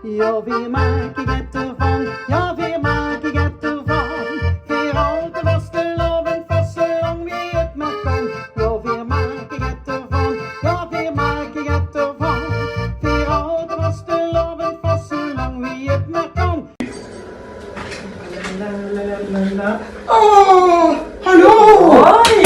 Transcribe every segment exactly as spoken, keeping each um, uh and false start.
Jao, veer make get d'rvan. Jao, veer make get d'rvan. Veer haoje vastelaovend vas, zoe lang wie 't mer kan. Jao, veer make get d'rvan. Jao, veer make get d'rvan. Veer haoje vastelaovend vas, zoe lang wie 't mer kan. Oh, hallo. Hoi.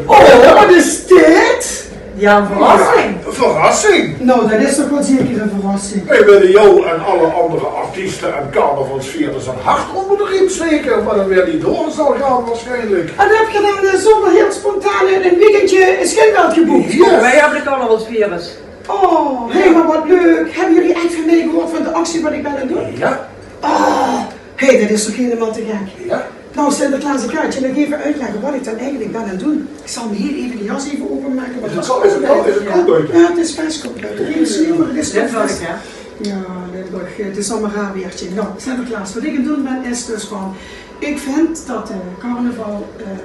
Oh, wat is dit? Jao, ein verrassing. Jao, ein verrassing. Nou, dat is toch waal zeker ein verrassing. Veer wille dich en alle anger artieste en carnavalsvierders ein hart ónger de riem steke, wat dan weer neet door zal gaon waarsjienlik. En höb geer dan, eh, zomer hiel spontaan ein weekendje in Schinveld gebook? Yes. Veer höbbe de carnavalsvierders. Oh, hé, mer wat leuk. Höbbe geer eigelik van mich gehuurd, van de actie wat ich bön aan 't doon? Jao. Oh, hé, dat is toch hielemaol te gek. Jao. Nou, Sinterklaas, ich gaon dich nog effe oetlègke wat ich dan eigelik bön aan 't doon. Ich zal mich hiel effe de jas effe opemake, want is 't koud, is 't koud, is 't koud buite? Jao, 't is bès koud buite. Gein sneeuw, mer 't is waal bès koud. Jao, Limburg, eh, 't is allemaol raar weertje. Nou, Sinterklaas, wat ich aan 't doon bön, is dus van, ich vinj dat, eh, carnaval, eh,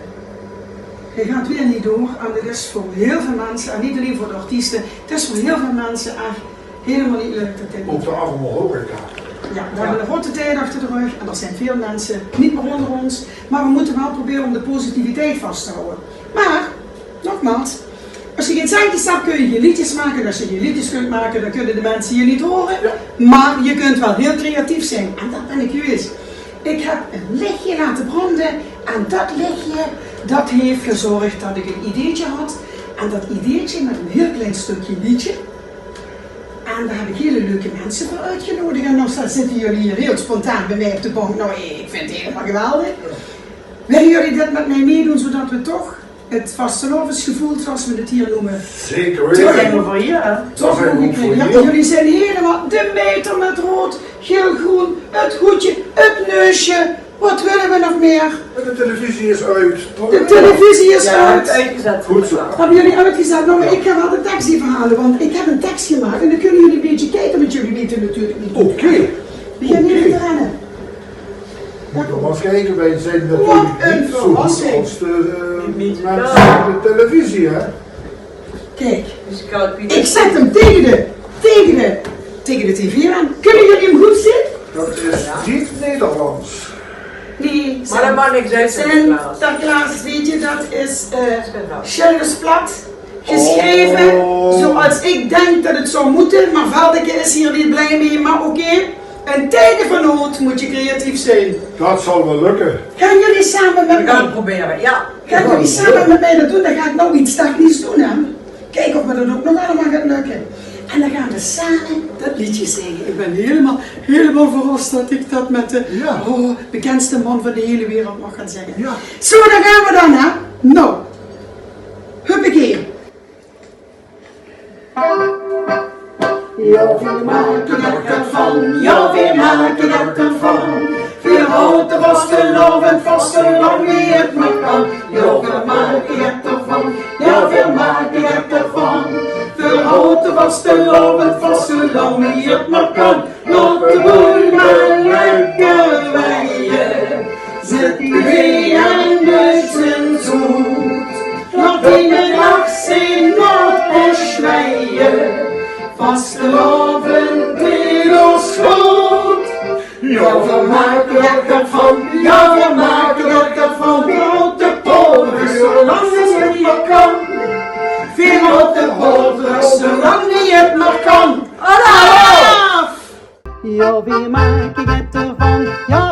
hae geit weer neet door. En dat is veur hiel väöl minse, en neet allein veur de artieste, 't is veur hiel väöl minse ech hielemaol neet leuk dat dit... Ouch de arme horeca. Jao, veer höbbe ein rotte tied achter de rug en d'r zeen väöl minse neet mier ónger ós. Mer veer mótte waal probere óm de positiviteit vas te haoje. Mer, nogmaals, es se gein centjes höbs, kins se gein leedjes make. En es se gein leedjes kins make, dan kinne de minse dich neet hure. Jao. Mer se kins waal hiel creatief zeen. En dat bön ich gewaes. Ich höb ein lichje laote brande. En dat lichje, dat haet gezörg dat ich ein ideetje haw. En dat ideetje mit ein hiel klein stökske leedje. En dao höb ich hiel leuke minse veur oetgeneudig. En noe zitte geer hie hiel spontaan bie mich op de bank. Nou, ich vinj 't hielemaol geweldig. Wille geer dit mit mich mitdoon, zoedat v'r toch 't vastelaovesgeveul, zoeas v'r 't hie neume, zeker weite, toch... Jao, geer zeet hielemaol de meter mit roead, gael, greun, 't hoedje, 't neusje. Wat wille v'r nog mieë? De televisie is oet. De televisie is oet. Good zoe. Höbbe geer oetgezat? Nou, mer ich gaon waal de teks effe haole, want ich höb eine teks gemaak en dan kinne geer ein bietje kieke, want geer weite natuurlik neet... Oké. Veer gaon effe renne. Mót mer ins kieke, veer zeen natuurlik neet zoe good es de, eh, minse op de televisie, hè? Kiek, ich zèt 'm taenge de, taenge de, taenge de tv aan. Kinne geer 'm good zeen? Dat is neet Nederlands. Nae, mer dat maak niks oet, Sinterklaas. Sinterklaas, weit geer, dat is, eh, Sjilles plat gesjreve, zoeas ich dink dat 't zou mótte, mer Veldeke is hie neet blie mit, mer oké. In tieje van nood mót geer creatief zeen. Dat zal waal lökke. Gaon geer same mit mich? Veer gaon 't probere, jao. Gaon geer same mit mich dat doon? Dan gaon ich noe get technisch doon, hè. Kieke of mich dat ouch nog allemaol geit lökke. En dan gaon v'r same dat leedje zinge. Ich bön hielemaol, hielemaol verros dat ich dat mit de, oh, bekèndste man van de hiele wereld maag gaon zinge. Jao. Zoe, dao gaon v'r dan, hè. Noe. Huppakee. Jao, veer make get d'rvan, jao, veer make get d'rvan. Veer haoje vastelaovend vas, zoe lang wie 't mer kan. Jao, veer make get d'rvan, jao, veer make get d'rvan. Veer haoje vastelaovend vas, zoe lang wie 't mer kan. Laot de boel mer lekker weie. Zit hie aan de zoet. Laot in de nach zien nog te sjweie. Vastelaovend deet ós good. Jao, veer make get d'rvan. Jao, veer make get d'rvan. Veer haoje de boel rös, zoe lang wie 't mer kan. Veer haoje de boel rös, zoe lang wie 't mer kan. Alaaf! Jao, veer make get d'rvan. Jao,